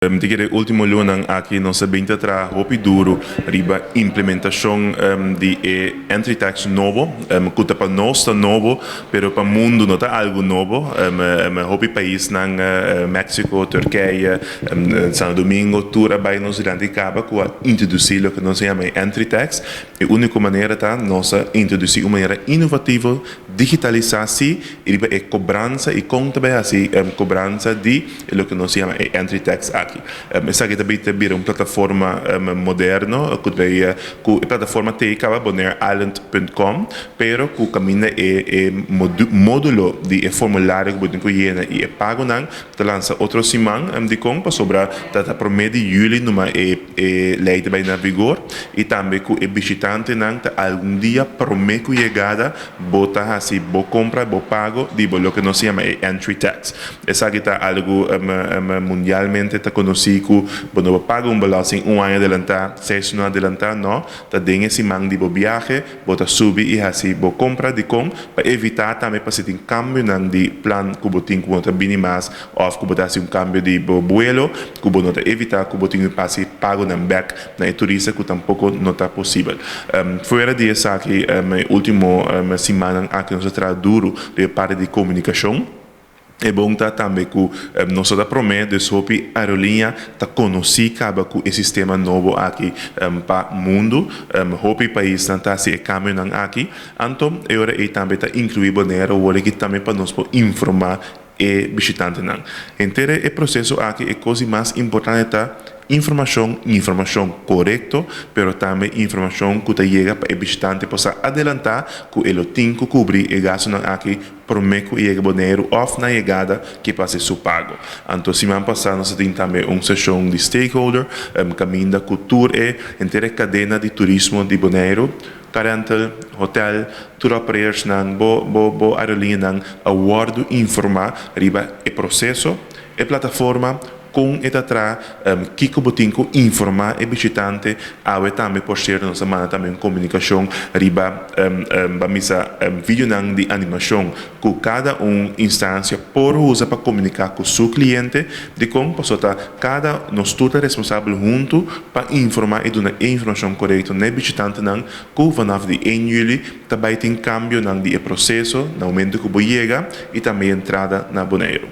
Mi ta kere último lunanan aki nos a bin ta traha hopi duru riba implementashon di e entry tax nobo, ku ta pa nos ta nobo, pero pa mundu no ta algu nobo. Hopi paisnan, Mexico, Turkije, Santo Domingo, tur a bai nos dilanti kaba ku a introdusí loke nos a yama e entry tax. E úniko manera ta nos a introdusí un manera inovativo, digitalisá sí, riba e kobransa i kon ta bai hasi kobransa di loke nos yama e entry tax aki. Esaki ta bay ta bira un plataforma moderno ku ta bay ku e plataforma t'ei kaba bonaireisland.com, pero ku kaminda e e modulo di e formulario ku bo tin ku yena i e pagonan ta lansa otro siman. Dikon? Pasobra ta ta promé di yüli numa e e lei ta bay na vigor i tambe ku e bishitantenan ta algun dia promé ku yegada bo ta hasi bo kompra, bo pago di bo loke nos yama e entry tax. Esaki ta algu mundialmente ta konosí ku bo no por paga un belasting un aña adelantá, 6 luna adelantá, no, ta den e siman di bo biahe bo ta subi i hasi bo kompra. Dikon? Pa evitá tambe pa si tin kambionan di plan ku bo tin ku bo no ta bini mas òf ku bo ta hasi un kambio di bo buelo ku bo no ta evitá ku bo tin ku hasi pagonan bèk na e turista, ku tampoko no ta posibel. Fuera di esaki, e último simannan aki nos a traha duru riba parti di komunikashon. E bon ta tambe ku nos ta promé, dus hopi aerolínea ta konosí kaba ku e sistema nobo aki pa mundu. Hopi paisnan ta hasi e kambionan aki. Anto e ora ei tambe ta inkluí Bonaire awor aki tambe pa nos por informá e bishitantenan. Henter e proseso aki, e kos di mas importante ta informashon, informashon korekto, pero tambe informashon ku ta yega pa e bishitante por sa adelantá ku e lo tin ku kubri e gastunan aki promé ku e yega Boneiru òf na yegada ku pa hasi su pago. Anto siman pasá nos tin tambe un seshon di stakeholder kaminda ku tur e henter e kadena di turismo di Boneiru, car rental, hotel, tour operators nan, bo aerolíneanan a wòrdu informá riba e proseso, e plataforma, kon e ta traha, kiko bo tin ku informá e bishitante. Awe tambe, por sierto, nos a manda tambe un komunikashon riba ban bisa videonan di animashon ku kada un instansia por usa pa komuniká ku su kliente. Dikon? Pasobra ta kada nos tur ta responsabel huntu pa informá i duna e informashon korekto na e bishitantenan ku vanaf di 1 yüli ta bai tin kambionan di e proseso na momento ku bo yega i tambe entrada na Boneiru.